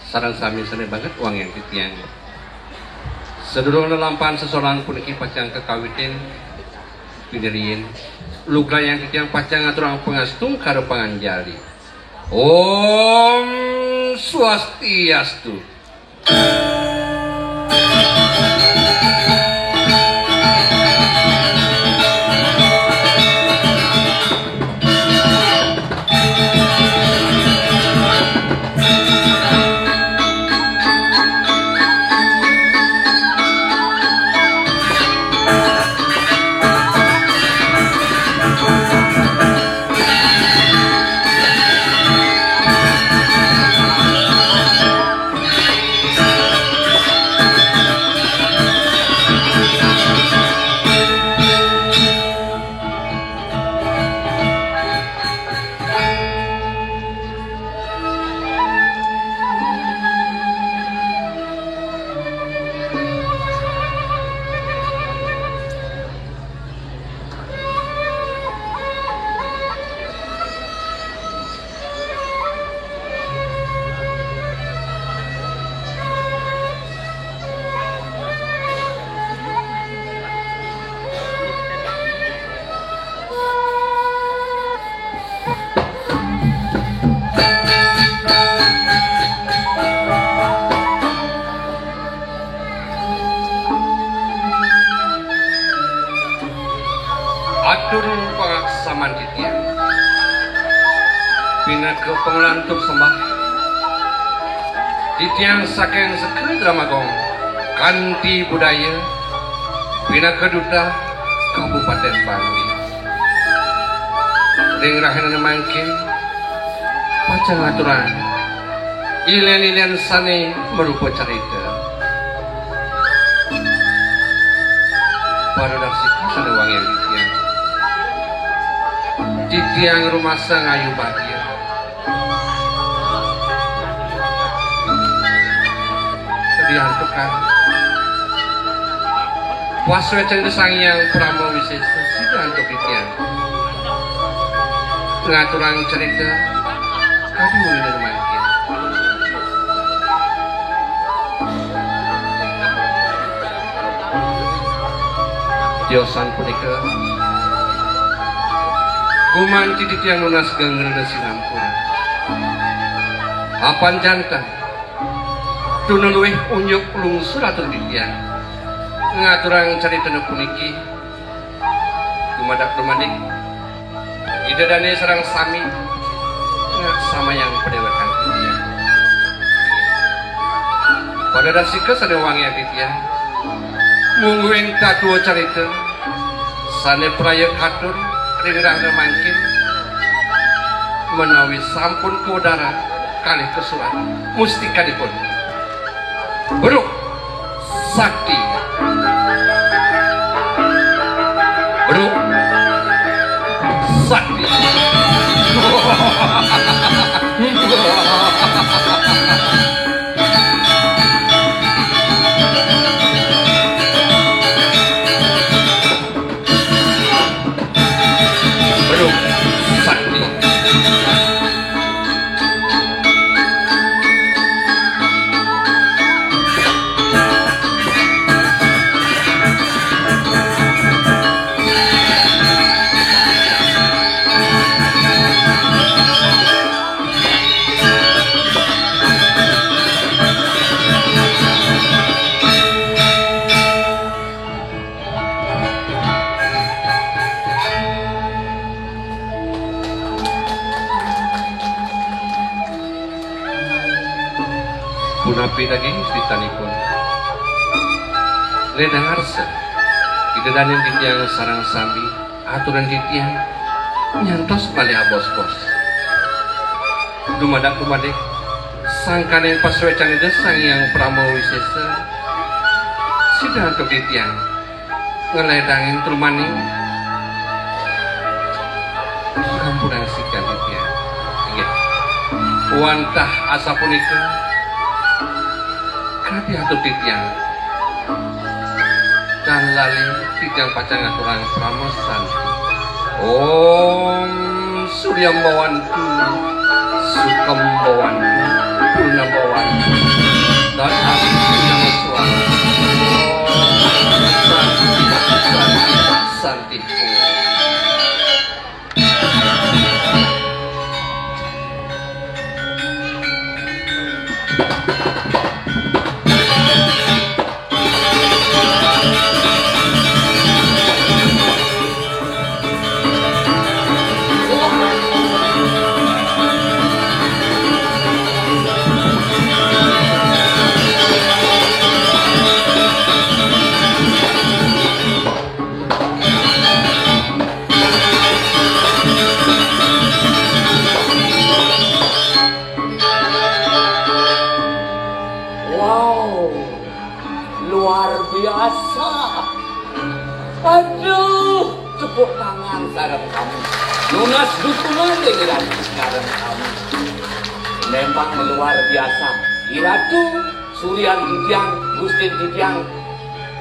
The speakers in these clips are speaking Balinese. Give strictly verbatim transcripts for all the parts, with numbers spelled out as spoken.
Sareng sami sané banget wangian titiang. Sadurung lelampahan sesolan puniki pacang kakawitin piniriin, lugrayang titiang pacang ngaturang pangastungkara panganjali. Om Swastiastu. Atur pangaksaman titiang. Pinaka panglantur sembah titiang saking Sekadramagong kanti budaya pinaka duta Kabupaten Bangli. Ring rahinané mangkin pacang ngaturang ilén-ilén sané marupa carita. Para darsika sané wangiang titiang. Titiang rumasa ngayu bagia. Sediantukan pasuécan Ida Sang Hyang Parama Wisésa sida antuk titiang ngaturang carita kadi wenginé mangkin. Tiosan punika gumanti titiang nunas geng rena sinampura. Apan janten tuna luih unjuk lungsur atur titiang ngaturang caritana puniki. Dumadak-dumadik Ida Dané sareng sami ngaksamayang padéwékan titiang. Pada dasika sané wangiang titiang, mungguing tatua carita sané praya katur ring rahina mangkin, menawi sampun kawedar kalih kasurat mustikanipun. Bruk Sakti. Bruk Sakti. Bruk Sakti. Punapi daging critanipun. Ledang arsa, Ida Dané titiang sareng sami, aturan titiang nyantos malih abos-bos. Dumadak-dumadik, sangkaning pasuécan Ida Sang Hyang Parama Wisésa sida antuk titiang ngledangin trumaning pangapura sikian titiang. Inggih. Wantah asapunika, kadi atur titiang. Tan lali titiang pacang ngaturang parama santi. Om Suryam Bhawantu, Sukam Bhawantu, Purnam Bhawantu. Wow, luar biasa. Aduh, tepuk tangan sareng sami. Nunas dukungan ring Ratu sareng sami. Memang luar biasa. Iratu Suryan titiang, Gustin titiang,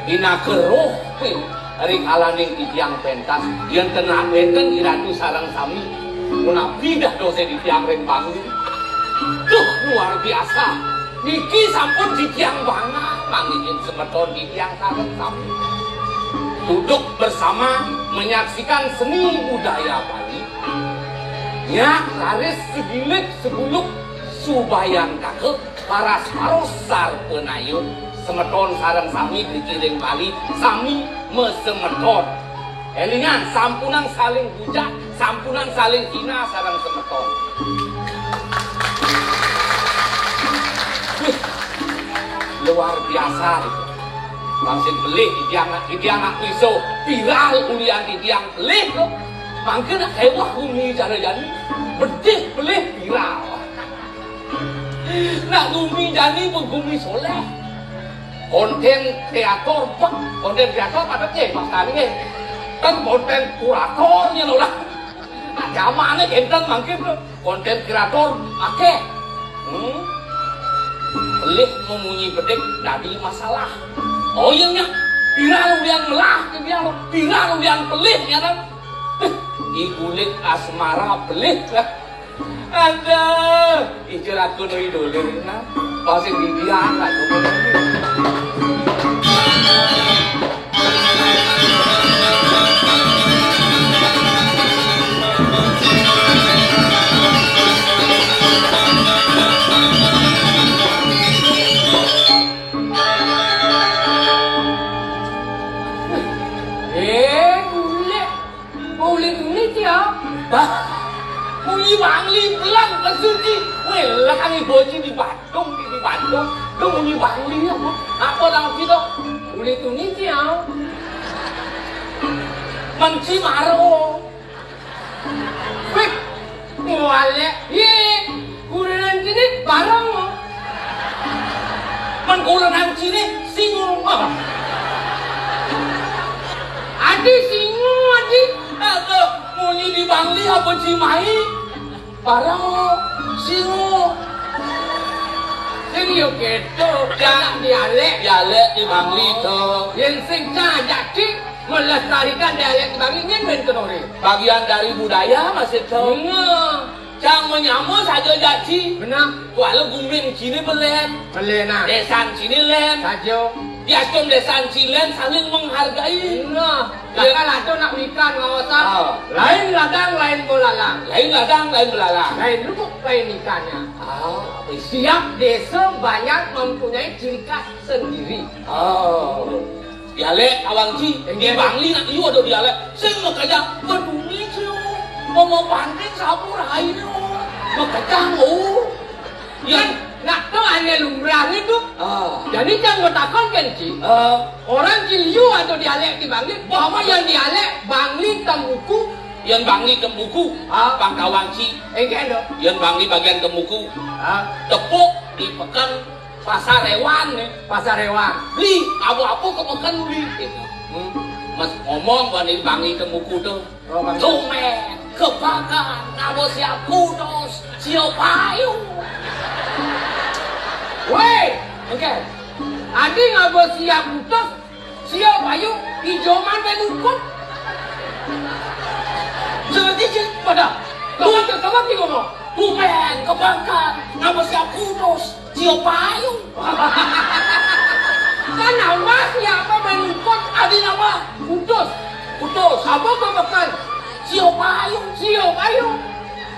pinaka roh ring alaning titiang pentas. Yen ten wenten Iratu sareng sami, punapi dadosé titiang ring Bangli. Duh, luar biasa. Niki sampun titiang bangga manggihin semeton titiang sareng sami. Duduk bersama menyaksikan seni budaya Bali. Nyak raris segilik seguluk subayantaka paras-paros sarpanayun semeton sareng sami driki ring Bali sami masemeton. Élingang, sampunang saling bujak, sampunang saling hina sareng semeton. Wih, luar biasa itu. Langsung pelih titiang, titiang nak bisa viral ulian titiang pelih to. Mangkin éwah gumi cara jani, bedih pelih viral. Nak gumi jani gumi soléh. Kontén kreator, Pak. Kontén kreator pada ké, Mas Tani ké. Kan kontén kurator nyén lah. Nah, jamané kénten mangkin to. Kontén kreator akéh. Hmm. Pelih mamunyi bedik dadi masalah. Oh iya nya. Viral ulian melah, viral, viral ulian pelih nya kan. Di kulit asmara pelih lah. Aduh, ijo lagu no idolir nah. Pasti didian lagu. Eh, golek. Uli tuni, Cia. Bah, munyi Bangli belang kesuci. Wéh, lah kami boci di Bandung, di Bandung. Tuh munyi Bangli apa? Apa nang kita? Uli tuni, Cia. Menci maro. Wéh, walek. Yé, kurenan sini bareng. Men kurenan sini singung. Adi singung, adi. Aduh, munyi di Bangli apa Cimahi? Bareng, singung. Sing yo kéto, jangan dialek. Dialek di Bangli to. Yén sing cacak di melestarikan dialek di Bangli, nyén ben kenore. Bagian dari budaya masih to. Nah. Cang menyama saja jaci. Benar. Kuala gumin cini belen. Belen, nah. Desan cini len. Saja. Diastum desan cini len saling menghargai. Nah. Iya. Bakal ada nak wikan ngawasan. Ah. Lain ladang, lain belalang. Lain ladang, lain belalang. Lain lubuk, lain ikannya. Ah. Tiap desa banyak mempunyai ciri khas sendiri. Oh. Dialek awang ci, di Bangli nak liu ada dialek. Sing makejang, peduli ci, oh. Mama panting sapu rai, oh. Makejang, oh. Yang nak tahu hanya lumrah itu. Ah. Jadi kan mau takon kan ci. Ah. Orang ci liu ada dialek di Bangli. Apa yang dialek Bangli Tembuku? Yang Bangli Tembuku. Ah. Pangkawang ci. Enggak ada. Yang Bangli bagian Tembuku. Ah. Tepuk di pekan Pasar Hewan nih. Pasar Hewan. Beli, apa-apa ke pekan beli. Gitu. Hmm. Mas ngomong bani Bangli Tembuku tuh. Oh, Bang. Tumben, kebakan, ngaba siap kutus, siap payu. Wéh, oke. Adi ngaba siap kutus, siap payu, ijoman ben ukut. Jadi, jadi pada. Kamu, kamu ngomong. Tumben, kebakan, ngaba siap kutus. Cio payung. Kan awak siapa main ukut, adi nama? Kudus. Kudus. Apa kepekan? Cio payung. Cio payung.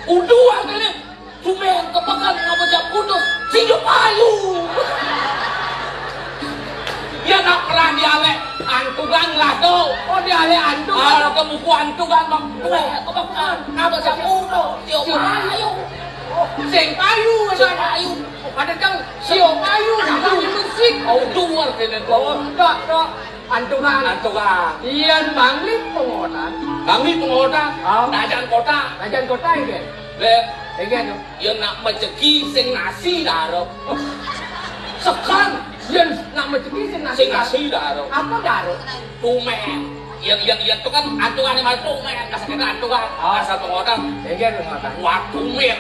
Udu artinya. Tumben kepekan ngapa siap kudus? Cio payung. Tukang lado. Oh, dia ale antuk. Ah, kamu ku antuk kan, Bang. Weh, apa kan? Apa sih? Udah, siapa ayo? Sing payu, sing payu. Ada kang sio payu, payu musik. Oh, dua kene. Oh, tak, tak. Antukan. Antukan. Iya, Bangli pengotan. Bangli pengotan. Ah. Najan kota. Najan kota ini. Le, ini tuh. Ya nak mejeki sing nasi daro. Sekan. Ya nak mejeki sing nasi. Sing nasi daro. Apa daro? Tumen. Yang yang yang itu kan antukan yang tumen. Kasar kita antukan. Ah. Asal pengotan. Ini tuh pengotan. Wah, tumen.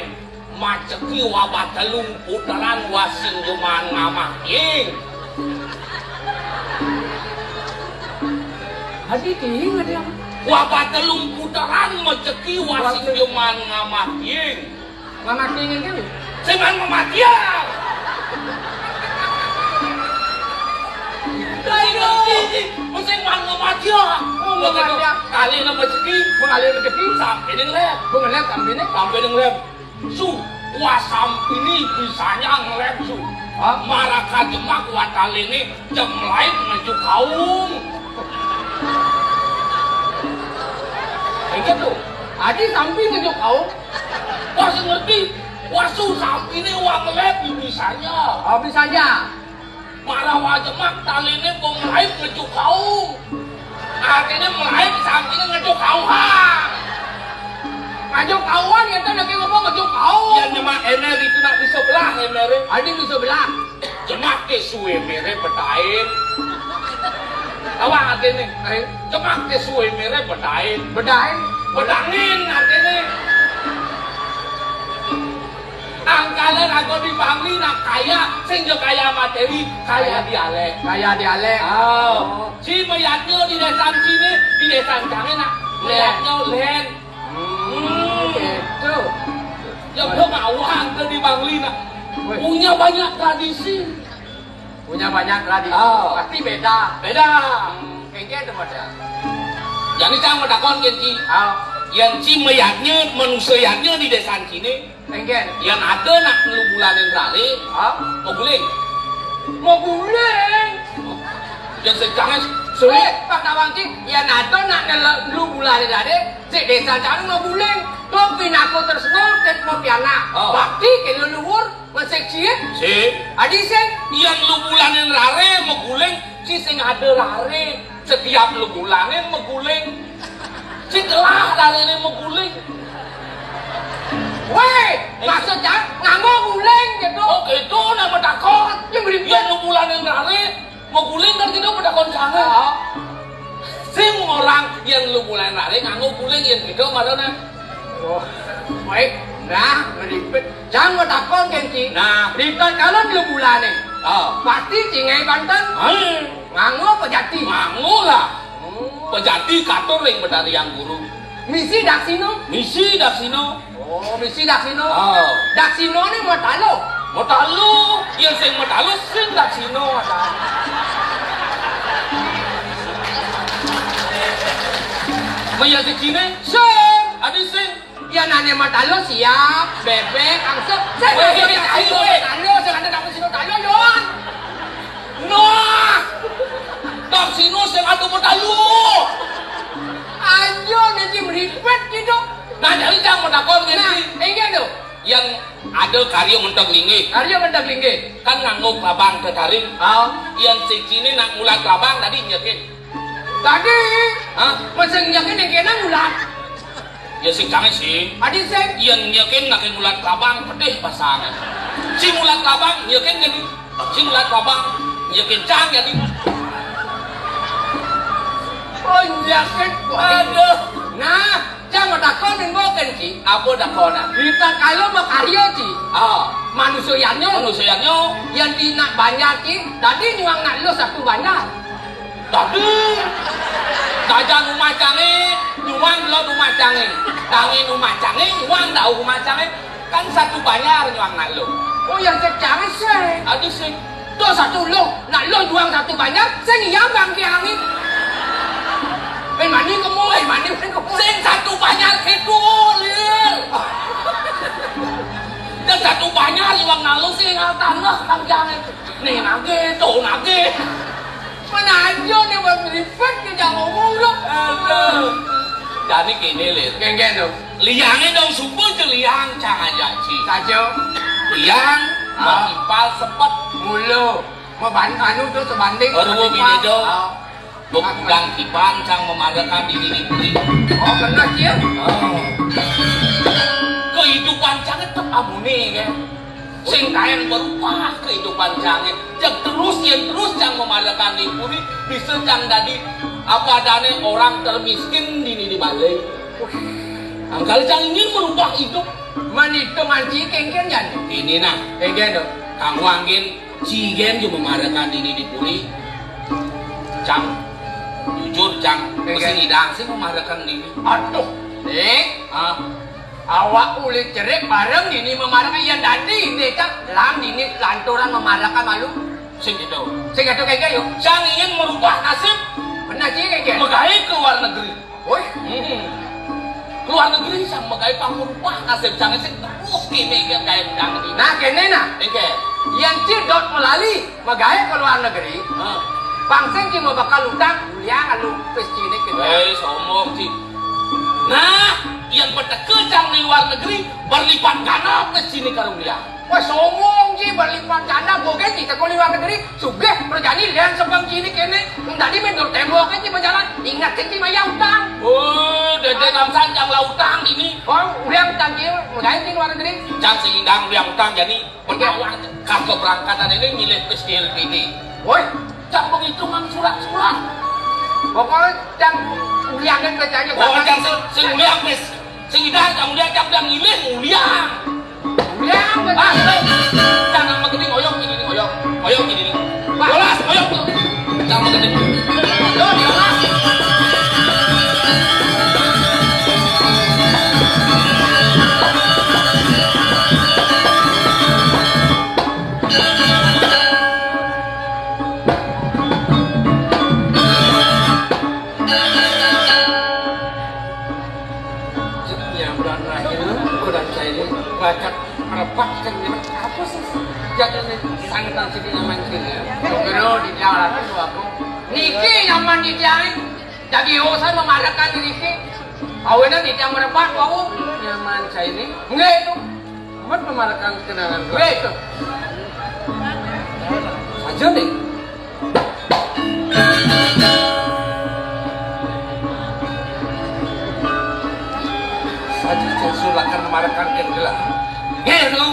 Majeki wabah telung puteran wasing jeman ngamah ing. Adi ting adi apa? Wabah telung puteran majeki wasing jeman ngamah ing. Ngamah ing itu? Seman mamatian. Ayo, musim man mamatian. Oh, mamatian. Kali na majeki, mengalir rezeki. Sampai dengan lem. Mengalir sampai ini. Sampai dengan lem. Su, wah sampini bisanya ngelem su. Hah? Maraka jemak watalene jemlait ngeju kaung. Ingat tuh, adi sampi ngeju kaung. Wah, sing ngerti. Wah, su sampini wah ngelem bisanya. Oh, bisanya. Marah wajah mak taline pemelain ngejuk kau. Artinya melain sampingnya ngejuk kau ha. Ngejuk kauan ya kan lagi ngomong ngejuk kau. Ya nyemak ener itu nak di sebelah ener. Ada di sebelah. Jemak ke suwe mere bedain. Apa artinya? Eh, jemak ke suwe mere bedain. Bedain. Bedangin artinya. Angkana raga di Bangli nak kaya, sing ja kaya materi, kaya dialek. Kaya dialek. Oh. Si mayadnya di desa sini, di desa sana nak mayadnya len. Hmm, gitu. Ya udah mawang ke di Bangli nak. Weh. Punya banyak tradisi. Punya banyak tradisi. Oh. Pasti beda. Beda. Hmm, kayak gitu pada. Jadi cang matakon genci. Oh. Yang ci mayadnya, manusia yadnya di desa sini. Engken. Yang ada nak lu bulanin rale, ha? Mau guling. Mau guling. Yang sedang sulit. Eh, Pak Tawangki, yang ada nak nelu bulanin rale, si desa cang mau guling. Kau pinaku terus mau ket mau piana. Oh. Bakti ke leluhur, masih ciek. Si. Adi sing. Yang lu bulanin rale, mau guling, si sing ada rale. Setiap lu gulangin meguling. Si telah rarene meguling. Weh, maksudnya nganggo guling gitu. Oh, gitu nama takon. Yang beri. Yang lu gulangin rare meguling kan kita pada koncana. Oh. Sing orang yang lu gulangin rare nganggo guling yang gitu marana. Oh. Baik. Nah, meripet. Jangan takon genci. Nah, ribet kalau lu bulane. Oh. Pasti cingai banten. Hei. Nganggo pejati. Nganggo lah. Oh. Pejati katur ring Betari Yang Guru. Misi daksino. Misi daksino. Oh, misi daksino. Oh. Daksino ni matalo. Matalo. Yang sing matalo sing daksino. Maya sing sini. Sing. Adi sing. Ya nane matalo siap, bebek, angsup. Saya weh, weh, weh, weh. Matalo, saya ada dapat sino talo, Yon. Nah, tak sino saya ada matalo. Ayo, nanti meripet gitu. Nah, jadi jangan menakon, nah, ini. Enggak tuh. Yang ada karya mentok linggih. Karya mentok linggih. Kan nganggo kelabang ke taring. Oh. Yang sing sini nak ngulat kelabang tadi nyekin. Tadi. Hah? Masih nyekin yang kena ngulat. Ya sing canggih sih. Adi sing. Yang nyekin nak ngulat kelabang pedih pasang. Si ngulat kelabang nyekin jadi. Si ngulat kelabang nyekin cang jadi. Oh, nyekin. Aduh. Nah, cang matakon ning boken, Ci. Apa takonan? Kita kalau makarya, Ci. Ah. Manusianya. Manusianya. Yang di nak banjar, Ci. Tadi nyuang nak lu satu banjar. Tadi. Jajan rumah cange, nyuang lo rumah cange. Tangi rumah cange, nyuang tahu rumah cange. Kan satu banjar nyuang nak lu. Oh, yang secari sih. Aduh sih. Tuh satu lo, nak lo juang satu banjar, sing iya bang kiangi. Main mani kemu, main mani kemu. Sing satu banjar kidul, Lil. Dan satu banjar juang nak lo sing tanah bang kiangi. Nih nage, tuh nage. Mana aja nih, Bang Ripet, kita ngomong, lo. Aduh. Jani kéné, Lir. Kéngkén, lo. Liangé dong suba aja liang, cang aja, Ci. Saja. Liang, ah, matimpal sepet. Mulu. Maban-, anu tuh sebanding. Aduh, matimpal. Beda dong. Ah. Bang Kipan cang mamarekan dini di puri. Oh, bener, Ci, ya? Oh. Kehidupan cang tetep amuné, kan? Sing kaén berubah kehidupan cangé. Cang terus, yén terus cang mamarekan di puri, bisa cang dadi apa adané orang termiskin dini di balé. Angkal cang ingin merubah hidup. Manitung anci kéngkén, Jan. Ini nah. Kéngkén, dong. Kang Wangin. Ci gén ja mamarekan dini di puri. Cang, jujur, Cang, kéngkén. Mesti ngidang sing mamarekan dini. Aduh, Dik. Ah. Awak uli cerik bareng dini mamarekan, yén dadi, Dik, Cang, lam dini lanturan mamarekan malu. Sing gitu. Sing gitu kéngkén, yuk. Cang ingin merubah nasib. Benar, Ci, kéngkén. Magaé ke luar negeri. Woi. Hmm. Ke luar negeri sama gaé pangurupah nasib cangé sing terus kéné gaé cangé. Nah, kéné nah. Oké. Yén Ci dot melali magaé ke luar negeri. Heeh. Pang sing Ci mabakal utang, uliang alu pis Ci né kéné. Eh, sombong, Ci. Nah, yén pateka cang di luar negeri, berlipat ganda pis Ci né karo uliang. Wah, sombong Ci, berlipat ganda, bogén Ci teka luar negeri, sugih, prajani, liang sebeng Ci né kéné, dadi mé dur témbok Ci majalan, inget Ci mayah utang. Oh, dadi lamsan cang la utang dini. Oh, uliang utang Ci, magaé Ci luar negeri. Cang sing ngidang uliang utang jani, pertawang, kas keberangkatan ini milih pis L P D. Woi, cang penghitungan surat-surat. Pokokné cang uliang kan kerjanya. Oh, cang sing, sing uliang pis. Sing ngidang, cang uliang, cang uliang ngilih, uliang. Uliang, ah, eh, cang nang magending, oyong gini nih, oyong. Oyong gini nih. Wah. Bolas, oyong. Cang magending. Yo, bolas. Nyamburan rahina, kurang cair, bakat merebak kan nyamburan apa sih? Jadi ini sangetan sini nyaman sini ya. Guru di jalan itu aku. Niki nyaman di jalan. Jadi urusan memadatkan diri ki. Awenan di jalan merebak wau. Nyaman cair ini. Enggak itu. Amat memadatkan kenangan. Enggak itu. Aja nih. Saja censur lakar memarekan kendela. Nggih, Nu.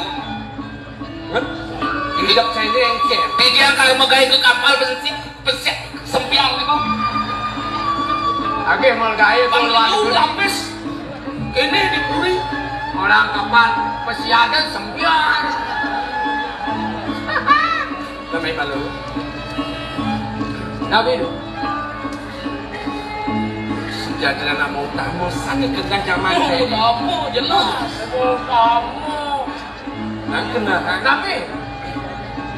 Hah? Hidup saya ini engker. Media kalau megai ke kapal besi, pesek, sempiang itu. Agih megai ke luar negeri. Lapis. Ini di puri. Orang kapal pesiaga sembiar. Namanya malu. Nabi lu. Sejatinya nama utama sana kena zaman saya. Kamu jelas. Kamu. Nah, kena kan? Tapi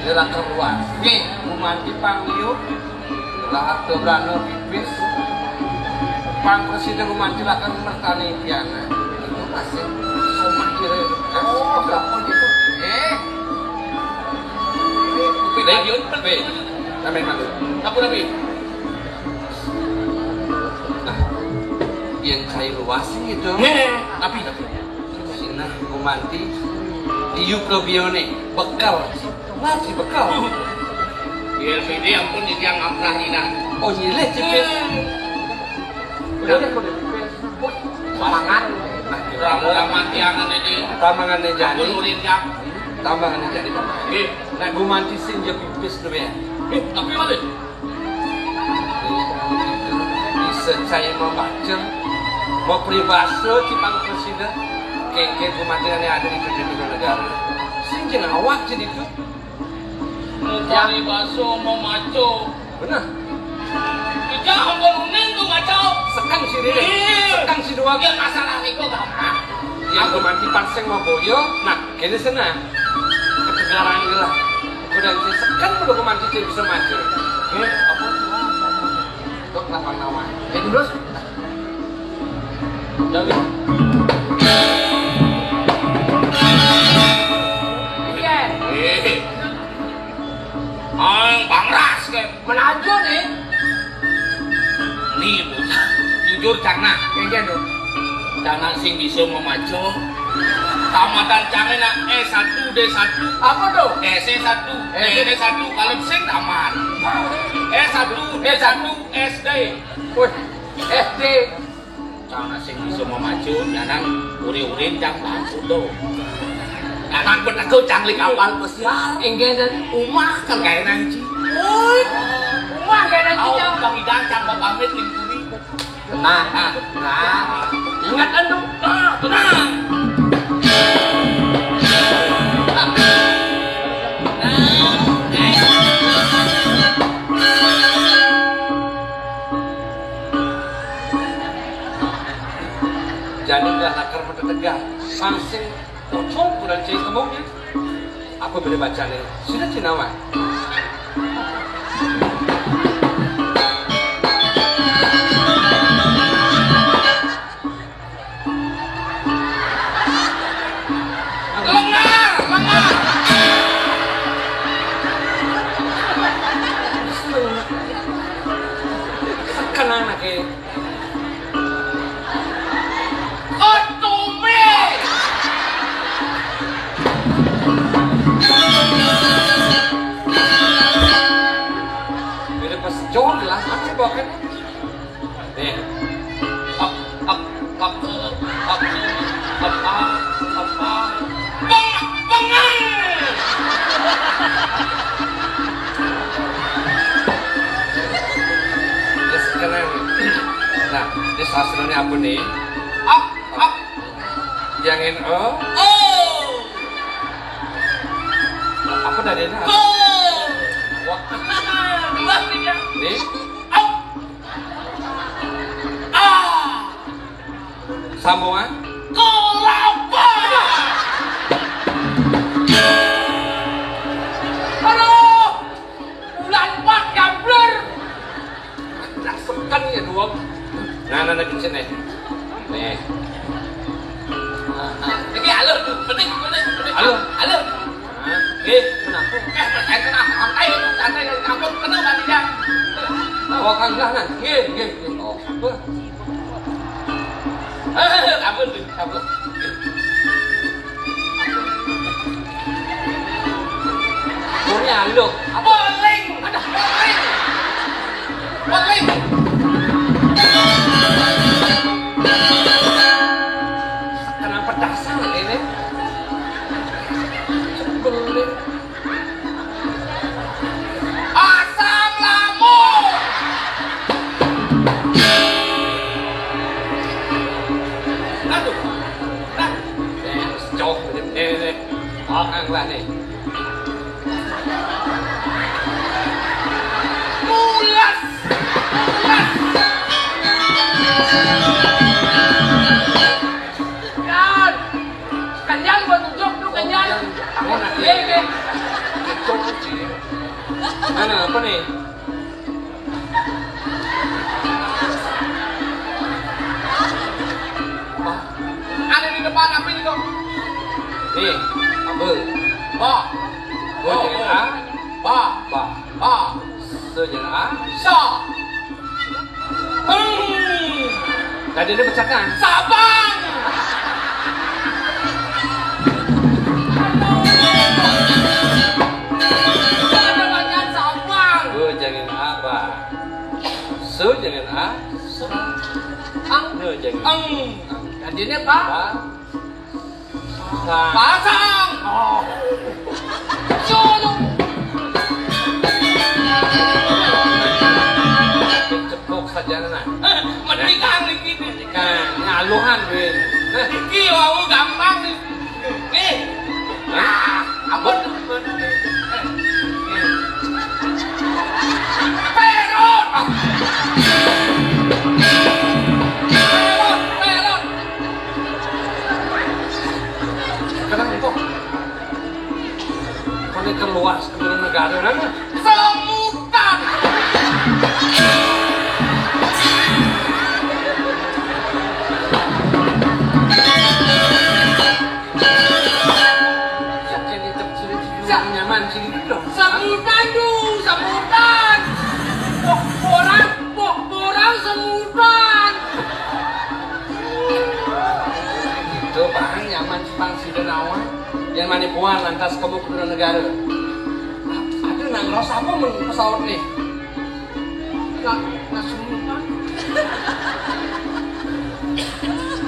dia lah keluar. Nih, mau mandi pang liu. Lah, aturan pipis. Pang presiden rumah silakan mertani piana. Itu masih somah kira. Oh, kamu gitu. Eh. Ini kuping. Sampai mana? Apa lagi? Nah, yang saya luasin gitu. Nih, tapi, tapi. Sinah, gumanti, liu probione, bekal. Ngerti bekal. Di L P D ampun, di tiang amprah inah. Oh, nyilih, Cipis. Hmm. Udah, udah, udah, Cipis. Semangat. Nah, kita mau mati angan ini. Tambangan ini jadi. Ampun, urin, Cang. Tambangan ini jadi, tambangan. Iya. Nah, gumanti sing ya pipis tuh ya. Eh, tapi mana? Bisa saya mau baca, mau peribahasa, Cipang Presiden, kengkeng kematian yang ada di kedua negara. Sing jeung awak jadi itu. Mau peribahasa, mau maco. Benar. Kita ampun unin tuh ngaco. Sekan sini. Iya. Sekan si dua. Ya, masalah itu gampang. Yang gumanti parseng mau boyo, nah, kene senang. Ketegaran lah. Udah sekan udah gumanti dia bisa maju. Ini apa? Untuk lapang nama. Eh, terus? Jangan. Iya. Eh. Ah, bangras kan. Menajo nih. Nih, Bu. Jujur, cang nah. Kayaknya tuh. Cang nah sing bisa memaco. Tamatan cang nah S satu D satu. Apa tuh? S satu, S D. D satu. Kalau sing tamat. S satu D satu S D. Wih, S D. Cang sing bisa memacu, nyanan uri-urin cang bangku do. Nyanan benego cang li kapal pesiar. Inggih, dan umah kan kayak nang ci. Woi, umah kayak nang ci. Kang Idang cang mau pamit ling puri. Nah, nah, nah. Ingat anu. Nah, tenang. Nah, eh. Jani udah lakar mentetegah. Sangsing pocong kurang cai kembangnya. Apa boleh baca nih? Sudah cinawa. Lengar, lengar. Sekenang lagi. Otume. Ini pas jawab lah, apa sih bawakan? Nih. Ap, ap, ap, ap, ap, ap, ap, ap. Peng-, pengang. Terus kena. Nah, ini sastranya apa nih? Ap, ap. Yang ini, oh. Oh. Apa tadi ini? Ko. Wah. Dua, tiga. Nih. Ap. Ah. Sambungan? Kelapa. Aduh, bulan empat gambler. Nah, sekan ya, dua. Nah, nah, nah, di sini. Nih. Nah, nah. Ini alur tuh, penting, penting, penting. Alur. Alur. Hah? Nggih, kenapa? Eh, percaya tenang, santai, santai, ampun, tenang, Pak Rijal. Oh, Kang Rijal, nah. Nggih, nggih, nggih. Oh, apa? Eh, ampun, ampun. Kurnya lo. Apa? Paling. Ada paling. Paling. Kenapa dasar ini? Sebelin. Asam lambung. Aduh. Nah. Eh, cok. Eh, eh. Orang lah nih. Mulas. Mulas. Kan. Kenyang buat ujuk tuh, kenyang. Oh, nah. Iya, iya. Itu sih. Mana apa nih? Apa? Ada di depan apa ini kok? Nih, apa? Ba. Ba, oh, jangan, oh. A. Ba. Ba. Ba. Se jangan A. Sa. Hmm. Tadi dia pecahkan. Sabang. Ada banyak Sabang. Oh, jangan apa. Su jangan A. Su. Ang. No jangan. Ang. Ang. Tadinya apa? Ba. Pasang. Pasang. Oh. Solo. Cepok saja nah. Menikang iki. Menikang. Ngaluhan, Win. Nah. Iki wau gampang nih. Nih. Hah? Ah, ampun. Perot. Perot, perot. Sekarang itu. Kau ini keluar, keluar negara, kan? Semutan. Jadi tercuri-curi nyaman. Semutan tuh, semutan. Bok borang, bok borang semutan. Itu Pak, nyaman Jepang si Denawa. Yang manipuan lantas kamu ke negara. Ada nang ros apa mun pesawat nih? Nggak, nggak semutan.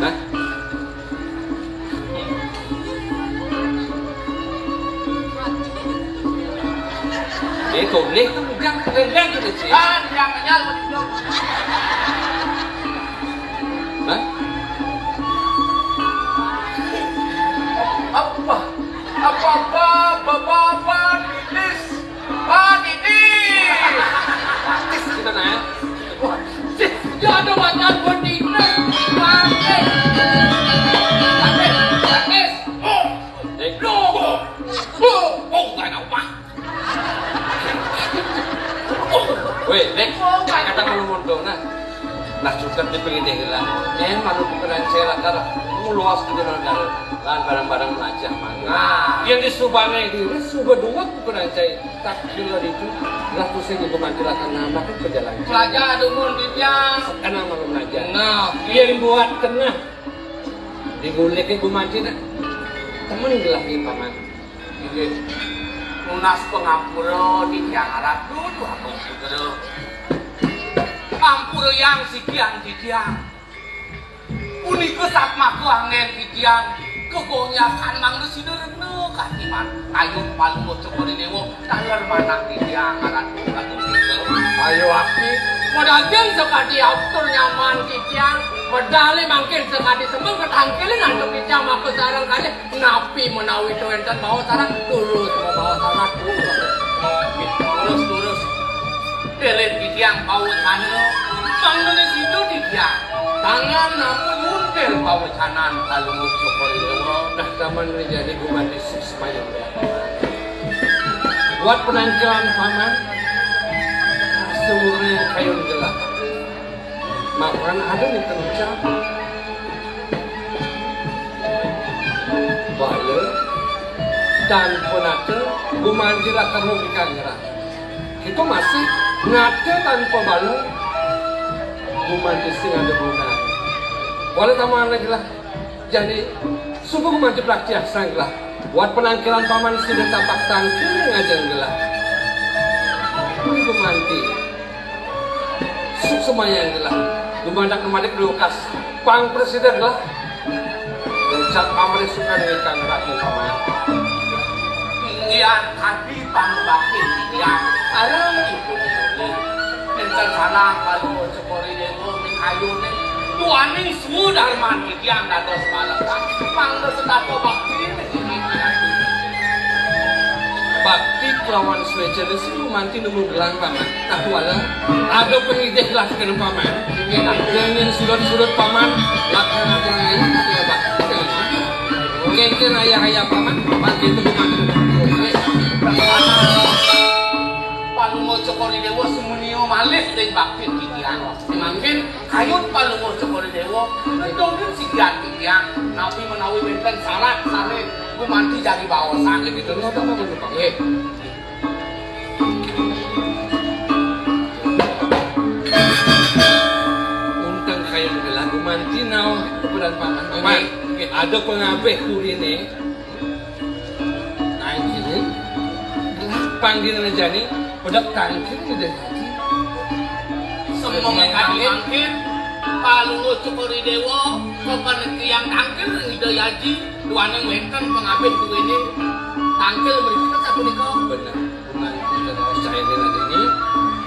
Hah? Itu nih, yang yang gitu sih. Kan yang kenyal begitu. Hah? Apa? Apa apa? Bapak apa? Titis. Pak Titis. Titis kita nanya. Wah, sih, ya ada wacana buat Titis. Pak Titis. Pak Titis. Pak Titis. Oh. Eh. Loh. Oh. Oh, nggak ada apa. Weh, Dek, kata kalau mondok nah. Nah, suka di pengen deh lah. Yang malu bukan saya lakar nguluas ke negara. Lan barang-barang melajah mana. Nah, yang di Subang itu, ini Subang dua bukan saya. Tak kira itu, lah tuh saya juga mantilakan nama kan pejalan. Pelajar dukun Bibia. Karena malu melajah. Nah, yang buat kena. Digulek ke gumanti nak. Temen gelah di paman. Inggih. Nunas pangampura titiang Ratu, duh ampun putra. Ampura yang sikian titiang. Punika satmaka anggen titiang. Kegonyakan mangda sida rena katiman. Ayo Palungguh Cokor I Dewa, taler manah titiang Ratu Ratu Sita. Ayo aki. Madaging sakadi atur nyaman titiang. Medale mangkin sakadi semeng ketangkilin antuk titiang maka sareng kalih. Napi menawi to wénten bawa sarang, durus bawa sarang. Durus, durus. Delit titiang pawecana, mangdane sida titiang. Tangan namun nguntil pawecanan Palungguh Cokor I Dewa. Nah, taman rejane gumanti suksemayang. Buat penangkilan paman, semuanya kayun gelah. Mapan ada nih kencang. Bala tanpa nata gumanti lakar rugi kangra. Kita masih nata tanpa bala gumanti sing ada guna. Bala taman lagi lah. Jadi subuh gumanti praktiah sang lah. Buat penangkilan paman sudah tapak tangkil ngajeng gelah. Ini gumanti. Suksemayang gelah. Gumandak gumandak lukas. Pang presiden gelah. Ucap amri suka dengan kang ratu paman. Inggian kadi pang bakti titiang. Sareng ibu nuli. Enten salah kalau cekori dewa ming ayune. Duaning sudarman titiang dados balakan. Mangda setapa bakti. Bakti kelawan swecana sing lumanti nemu gelang paman. Nah, wala ada pengidih lah kena paman. Jangan surut-surut paman. Lakon apa ini? Coba. Kengken ayah-ayah paman, paman gitu paman. Palungo cokor dewa semunio malih ring bakti titiang. Mangkin kayun palungo cokor dewa, ngedongin sikian titiang. Napi menawi wenten syarat sare gumanti jagi baosan. Gitu, nggak apa-apa, Pak. Nggih. Unteng kayun gelah gumanti naon keberan paman. Paman, nggih. Ada pengabeh kurine. Tangkil. Gelah panggilan jani, pedak tangkil udah haji. Semua kami mangkin, Palungo Cokori Dewa, kepen tiang tangkil Ida Yaji, duaning wenten pengabeh kurine. Tangkil mriki kan sapunika. Bener. Nganti kena cahaya lagi ini.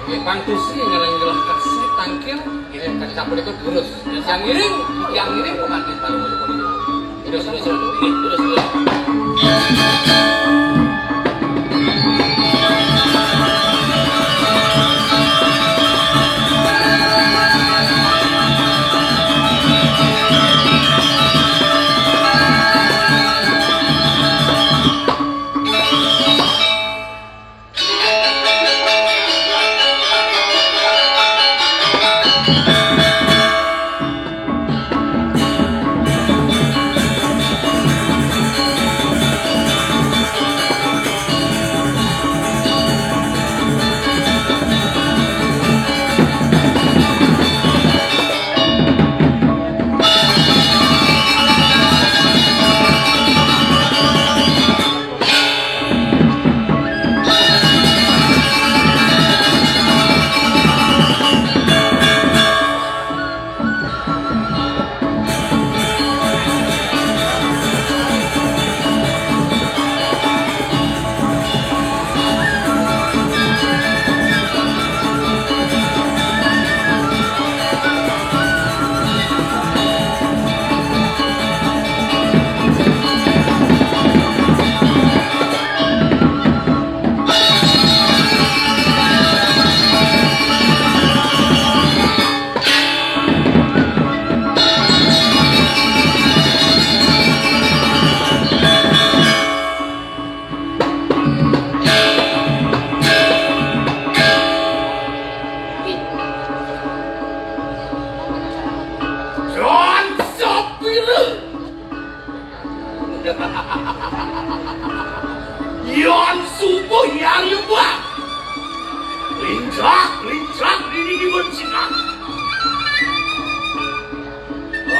Nggih, pang tusi ngelang gelah kasih tangkil. Nggih, kan sampun itu durus. Yang ngiring, yang ngiring pengantin baru. Durus, durus, durus. Nggih, durus, durus.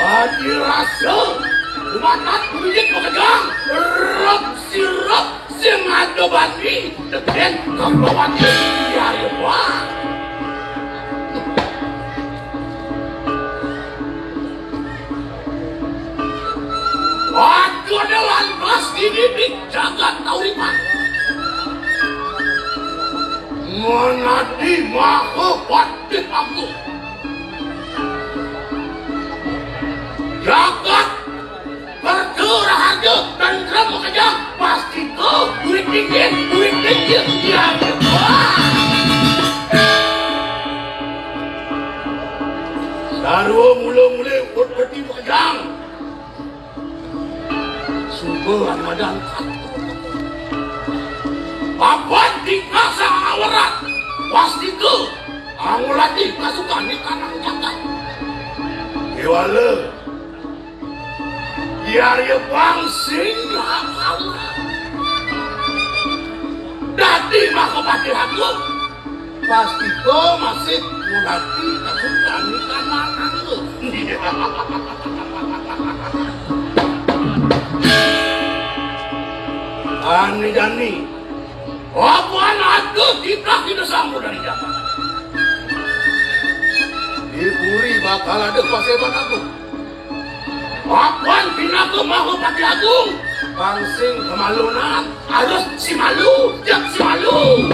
Adi rasa, umatat bibit makejang, rep sirep, sing ada bandi, deken kembawati, ya, ya, wah. Waktu ada lantas ini di jagat Tauripan. Menadi maha Agung. Jagat perkara harga dan drama kejang pasti ke duit tinggi, duit tinggi, ya, ya. Wah. Sarua mula-mula ikut peti kejang. Suba anu madan katut. Papat dikasa awerat. Pasti ke angulati pasukan di tanah jagat. Kewala. Biar ia bang sing dadi maka patih agung. Pasti ko masih ngulati kasukan di tanah agung. Ani jani. Apan ada kita kita sambut dari zaman. Di puri bakal ada paseban agung. Apan pinaka maha pati agung. Pangsing kemalunan harus si malu, jak si malu.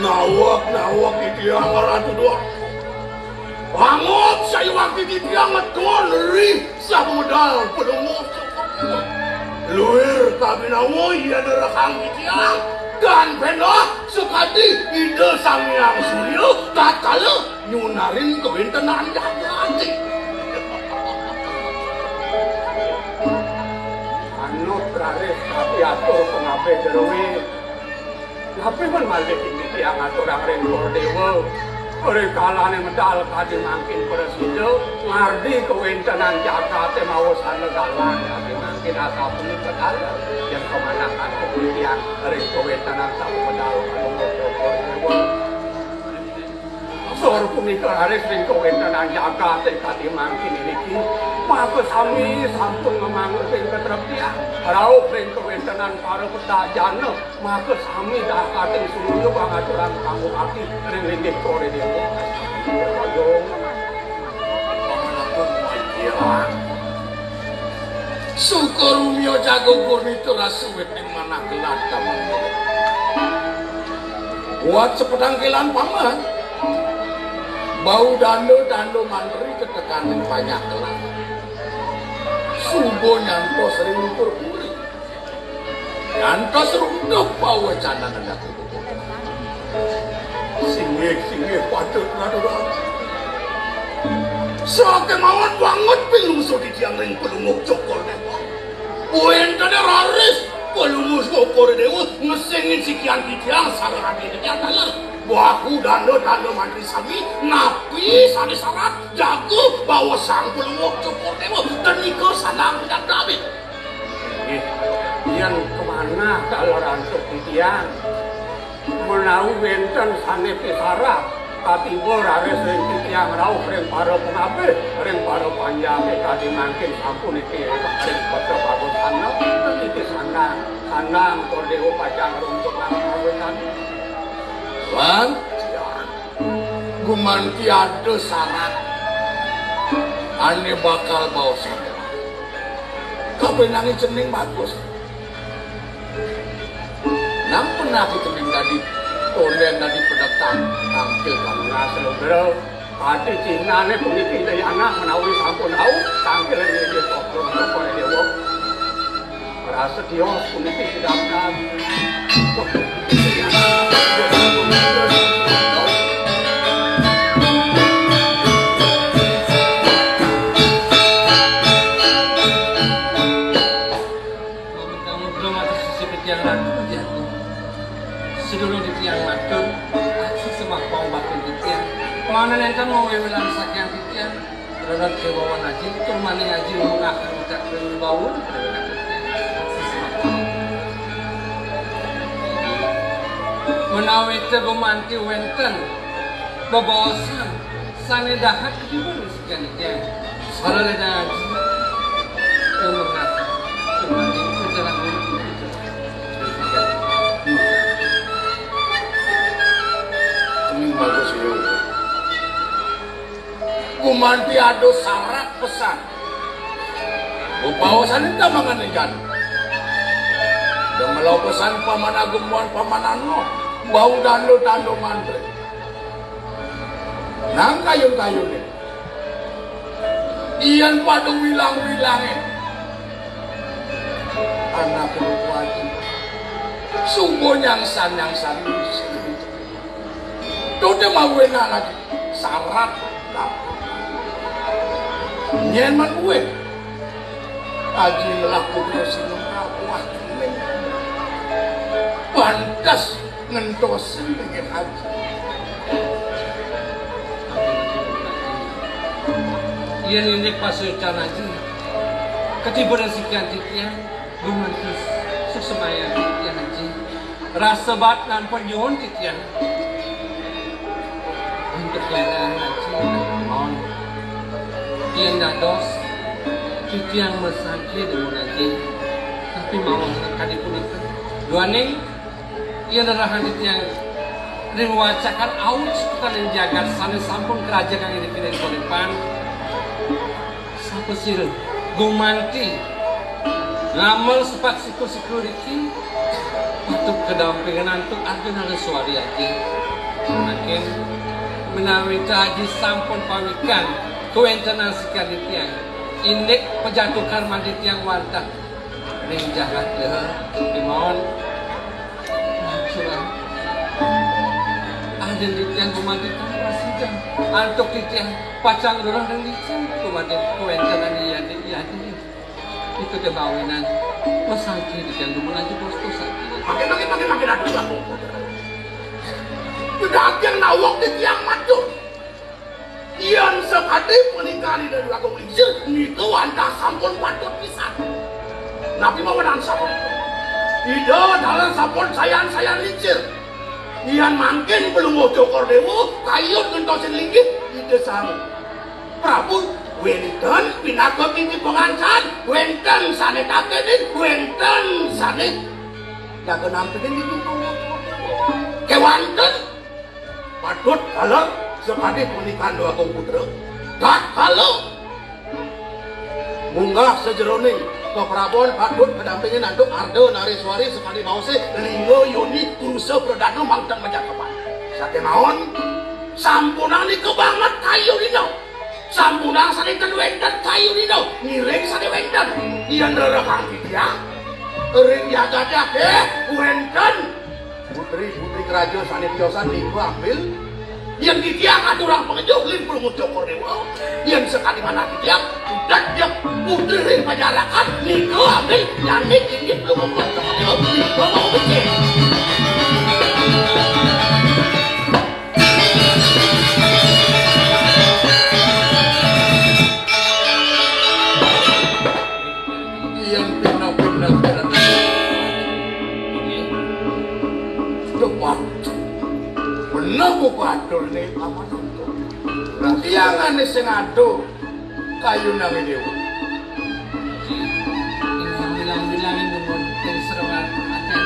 Nawak-nawak titiang ngaratu doang. Angot saiwak titiang ngeton rih sah medal pelungguh. Luir kabinawa iya nerekang titiang. Dan pendah sekadi Ida Sang Hyang Surya tatkala nyunarin kawentenan jagat. Manut raris tapi atur pangabih druwé. Napi men malih inggih tiang aturang ring Guru Déwa. Ring kalané medal kadi mangkin prasida ngardi kawéntenan jagaté mawa sana galang kadi mangkin asapunika dalan. Yén pamanakan tiang ring kawéntenan sapamedal Guru Déwa. Saur punika raris ring kawéntenan jagaté kadi mangkin iriki, maka sami sampun ngamangguh ring katreptian, rauh ring kawéntenan para pedajana, maka sami dakating sumurya pangaturang kanggo ati ring linggih Guru Déwa. Pamanakan Sukarumya jago gurita rasa wit ing manah gelat taman. Buat sepedang kilan paman. Bau danda-danda mantri ketekan ing panyak gelat. Suba nyantos ring ukur puri. Nyantos runtuh pawecanan andaku. Singgih, singgih, patut ngaturang. Sakémaon banget pinungsu titiang ring Palungguh Cokor Déwa. Wéntené raris Palungguh Cokor Déwa ngesingin sikian titiang sareng ati titiang taler. Bahu danda-danda mantri sami napi sané sarat jaga bawa Sang Palungguh Cokor Déwa tenika sandang dagdagé. Nggih, yén kamanah taler antuk titiang. Menawi wénten sané pisarat, katiba raris ring titiang rauh ring para pangabih, ring para panjaké kadi mangkin sampun niki ring peta pagosana, niki sandang, sandang tur déwa pacang runtuk nang pagosana. Lan, gumanti ada sarat ané bakal baosan. Kabenangé cening bagus. Nang pernah ditemin tadi, Kondén dadi pedek tang-, tangkil kamunas, Lugra. Ati cihnané puniki Dayana menawi sampun rauh tangkil ring Ida Cokor, Cokor Déwa. Prasetya puniki pidamdam. Matur sisip titiang Ratu Jati. Sedurung titiang matur, aksi semak pau batin titiang. Mana nénten mawewelan saking titiang, rered kéwawan aji, tur maning aji ngumengahang ucap ring baun. Aksi semak pau. Menawi té gumanti wénten bebaosan sané dahat ketiba ring sikian titiang. Salah ada aji. Yang mengaku. Kembali ke jalan. Ini bagus, ya. Gumanti ada sarat pesan. Bebaosan enta mangan jan. Dan melau pesan paman agung wan paman ano. Bau dando tando mantri. Nang kayun-kayuné. Yan pada wilang-wilangé. Anak lupa aji. Suba nyangsan-nyangsan. Tuh dia mau enak lagi. Sarat. Nyén man kué. Aji ngelah putra sinung rawah. Pantes. Ngentosin dengan aji. Yén indik pasuécan aji. Ketiba ring sikian titiang, gumanti sesemaya titiang aji. Rasa bat lan penyuhun titiang. Untuk ledangan aji, mohon. Yén dados, titiang masangké demen aji. Tapi mawon kadi punika. Duaning Yén rerahang titiang ring wacakan auc utaning jagat sané sampun krajakang iriki ring kalipan, sapasira gumanti ngamel sepat siku-siku riki patut kadampingan antuk Arjuna Leswari aji. Mangkin menawi ta aji sampun pawikan kawéntenan sikian titiang, indik pajatu karman titiang wantah ring jagat, ya. Kemawon. Nah, surang. Adin titiang gumanti tan prasida. Antuk titiang pacang rereh ring licin gumanti kawéntenan iya di, iya di. Itu té bawinan. Masangké titiang dumun aja bos-bos aja. Makin, makin, makin, makin, aduh, aku. Udah akhir nawak titiang matur. Yén sakadi punika Ida Déwa Agung Lingsir, nika wantah sampun patut pisan. Napi mawinan sampun? Ida dalan sampun sayan-sayan lingsir. Yén mangkin Palungguh Cokor Déwa kayun ngentosin linggih, Ida sareng Prabu wénten pinaka titipongan saha, wénten sané takénin, wénten sané jaga nampénin titipongan. Kéwanten Patut kala sakadi punika Déwa Agung Putra. Tatkala munggah sajeroning kaprabon patut kadampingin antuk Arda Nareswari sakadi baosé lingga yoni purusa pradana mangda majakepan. Sakémaon sampunang nika banget kayunina. Sampunang sané ten wénten kayunina, ngiring sané wénten. Yén rerehang titiang ring jagaté wénten putri-putri raja sané tiosan nika ambil. Yén titiang aturang pangejuh ring Palungguh Cokor Déwa, yén sakadi manah titiang udat ya putri ring pajarakan nika ambil jani inggih Palungguh Cokor Déwa nika mau becik. Yén pindah-pindah jalan. Cepat. Bener ku batur né aman. Tiangané sing aduh kayunané déwa. Ing bilang-bilang ing dumun ing serengan akéh.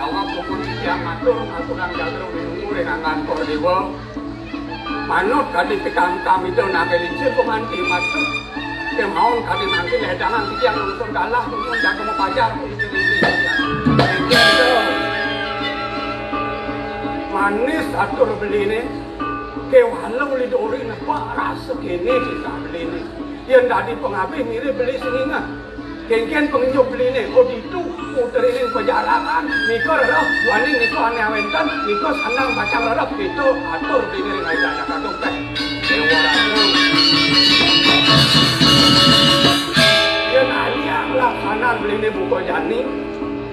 Awak pokon titiang matur, aturang jaga minunggu ring anggan para déwa. Manut kadi pikantang Ida Naga Licin gumanti matur. Kémaon kadi mangkin ledangan titiang nungsun galah dumun jaga mapajar. Ing bilang-bilang. Atur beliné, kéwala uli dori nebak rasa kéné sisah beliné. Yén dadi pangabih mirib beli sing inget. Kénkén pangenjuk beliné, oh ditu putrining pajarakan, nika rereh, duaning nika ané awénten, nika sandang pacang rereh, kéto atur beliné ring Ida Dané Agung téh. Déwa Ratu. Yén aliang laksanan beliné buka jani,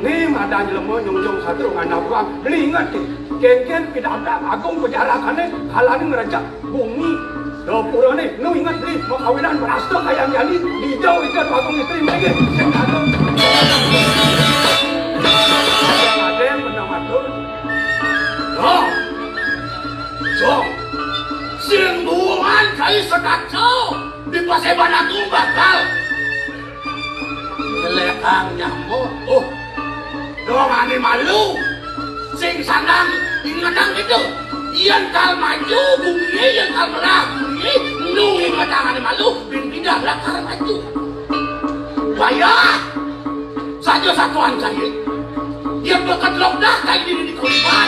né madan jelema nyungjung satru ngandap urang, beli inget ké. Kénkén pidabdab agung pajarakané kalaning ngrejek bumi dapurané, nu inget beli makawinan prasta kayang jani, dija Ida Agung Istri mriki. Sing agung. Adéng, adéng, menang atur. Jong. Jong. Sing buungan kai sekaca di paseban agung bakal. Ngelekang nyambut. Oh. Dong ané malu. Sing sandang ingetang gitu. Yén kal maju bumi, yén kal melah bumi, nu ingetang ané malu, bin pindah lakar maju. Bayah. Saja satuan saya. Yén bekedlok dah kayak gini di korban.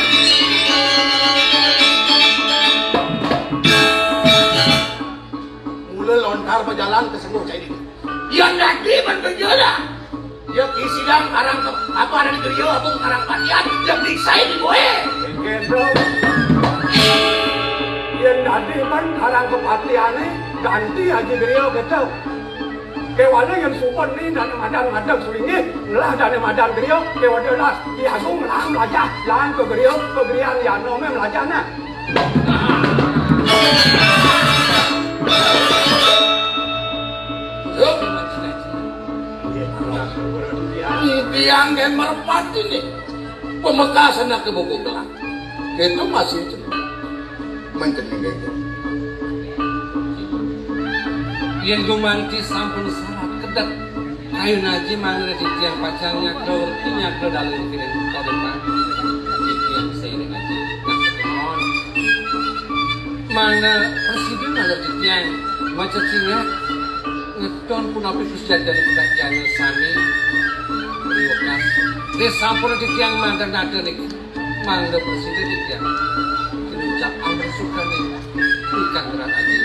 Mula lontar berjalan ke sengguh cai dini. Yang dadi ban berjalan. Ya, ki sidang karang ke, apa ada di griya, apa karang patian, yang diksain di boe. Kénkén, Bro. Yén dadi ban karang kepatiané, ganti aji griya kéto. Kéwala yén suba né dané madan ngadeg sulinggih, ngelah dané madan griya, kéwala las. Diasu ngelah melajah, lan ke griya, ke griyan yana mé melajah nah. Tiang nggih merpati nih. Pamekasana ke buku kelak. Kéto masih cening. Mencening kéto. Yén gumanti sampun sarat kedep. Kayun aji mangda titiang pacang nyakra werti nyakra dalem kiring kodipan. Titiang seiring aji. Nah, nuhun. Mangda prasida mangda titiang macecingak ngeton punapi prasida dane putran jana sami riwekas. Ri sampun titiang manten nata niki. Mangda prasida titiang tinucap amrih sukaning pikantenan aji.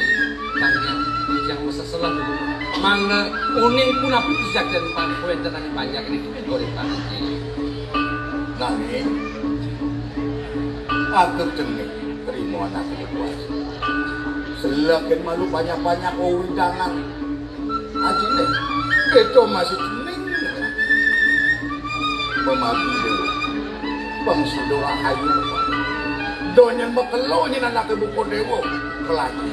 Panjang titiang maseselan dulu. Mangda uning punapi prasida pangkuwenten ane panjang niki uripan aji. Nanging atur cening trima anake kuasa. Selekin malu banyak-banyak wewidangan. Ajine, keto masih cening. Pemati dewa. Bangsudo rahayu. Donyen makelo nyen anake buka dewa. Kelaju.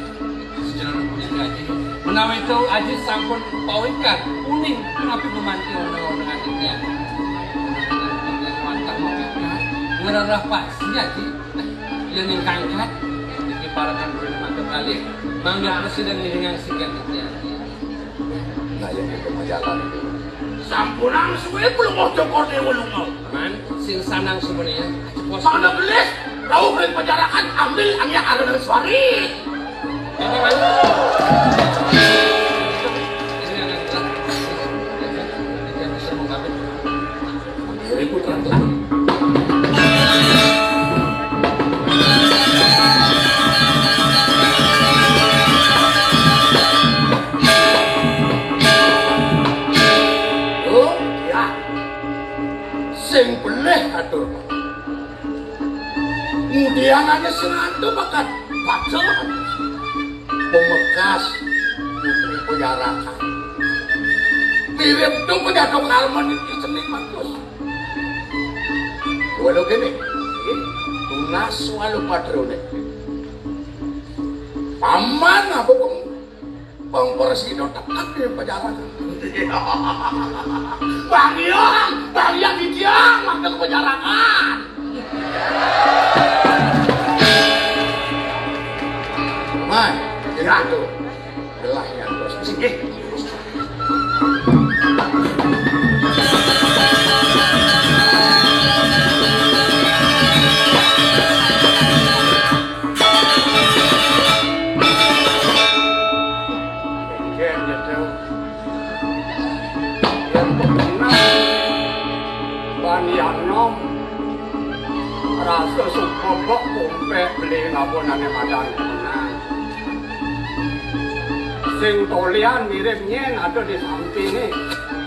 Sejarah punika aji. Menawi to aji sampun pawikan uning punapi memanti orang-orang adiknya. Wantah mapikan. Ngerereh pasti aji. Yen ingkang kat, niki parekan ulun matur kalih. Mangga prasida ngiringang sigan titiang. Nah, yen kita majalan itu. Sampunang suwe belum mau cokor dewa lunga. Man, sing sanang sebenarnya. Mana belis, rauh ring penjarakan, ambil angin arang suari. Ini, Man. Ini yang Oh, ya. Sing pelih atur. Ngudianane sing antu bakat pacul. Pemekas putri penjarakan. Mirip tu penjatuh karma niki seni bagus. Walau kene, tunas walau padrone. Paman apa peng-, pengpersino tekan di penjarakan. Bang Yang, Bang Yang di dia, manggil penjarakan. Man, ya. Itu. Belah yang terus. Sini. Ken jatuh. Yang benar. Ban yang nom. Rasa suba bek kumpek beli ngaba nane madan kemenang. Sing tolian mirip nyen ada di sampinge.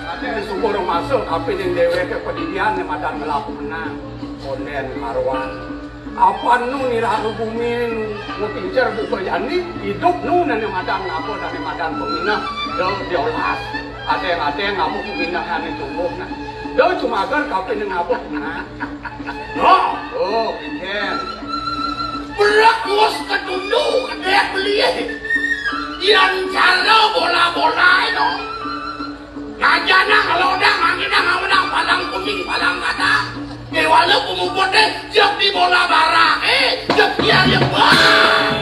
Ate suba rumasa kapining deweke padidian ne madan ngelah kemenang. Konden karuan. Apan nu niraka gumi nu, nu pincer buka jani, idup nu nane madan ngaba, nane madan peminah, da diolas. Adeng-adeng ngaba peminah ane tumbuh nah. Da cumager kapining ngaba nah. Oh, oh, iken. Berak mus ketundu kedek beli. Yan cara bola-bola eno. Ngajana ngelodang, anginang, ngawedang, palang kuning, palang kata. Kewala pemuput deh, jak di bola bara, eh, jak iya, iya, wah.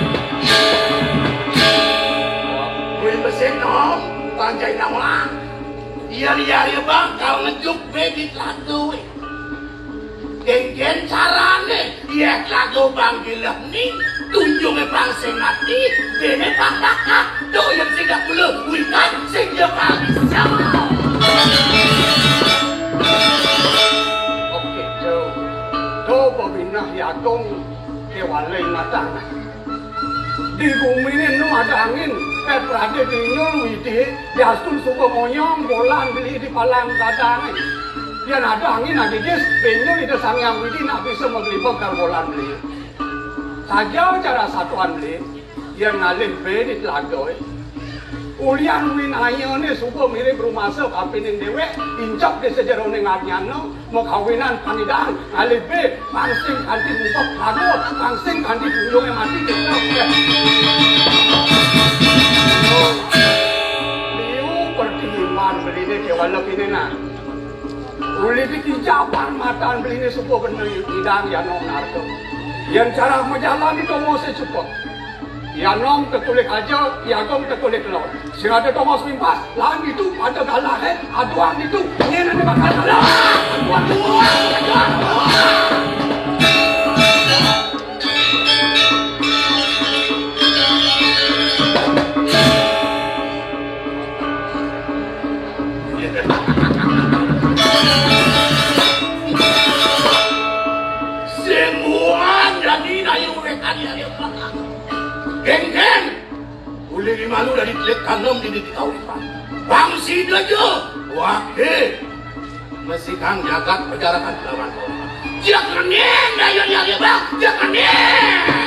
Gue mesin nom, panjai nama. Iya, iya, iya, bang, kau ngejuk bebit latu, eh. Genggen carane, yeh lagu bang gileh ni, tunjunge bang sing mati, bene bang bakak, doyen sing dak bulu, wikan sing yo kabisa. Oke, do. Do peminah yagung kewale matang. Di gumine nu ada angin, eh, prade dinyul widi, diastun suka moyong, bolan beli di palang dadane. Yen ada angin adidis, dinyul ida Sang Hyang Widi nak bisa maglibeg karo bolan beli. Saja cara satuan beli, yen ngalih be di telaga, eh. Ulian winayane suba mirip rumasa kapining dewek, incep di sajeroning arnyana, makawinan panidang, ngalih be, pangsing kanti mumpet lagu, pangsing kanti tunjunge mati, gitu. Liu pertimbang beline kewala pine nah. Uli dikincapang matan beline suba kena idang yano narka. Yen cara majalan di tomo secepet. Yanom tetulik aja, yagung tetulik laut. Sing ada tomo semimpas, lan itu ada galah, eh, aduan itu. Ini nanti bakal galah. Aduan, aduan, aduan, aduan. Semua jadi nayu mereka dia. Geng, geng. Ulih malu dari telik kanom di di kauripan. Bang sida jo. Wake. Mesikang jagat pejarakan lawan. Jangan nih, ayo, ayo, bang. Jangan nih.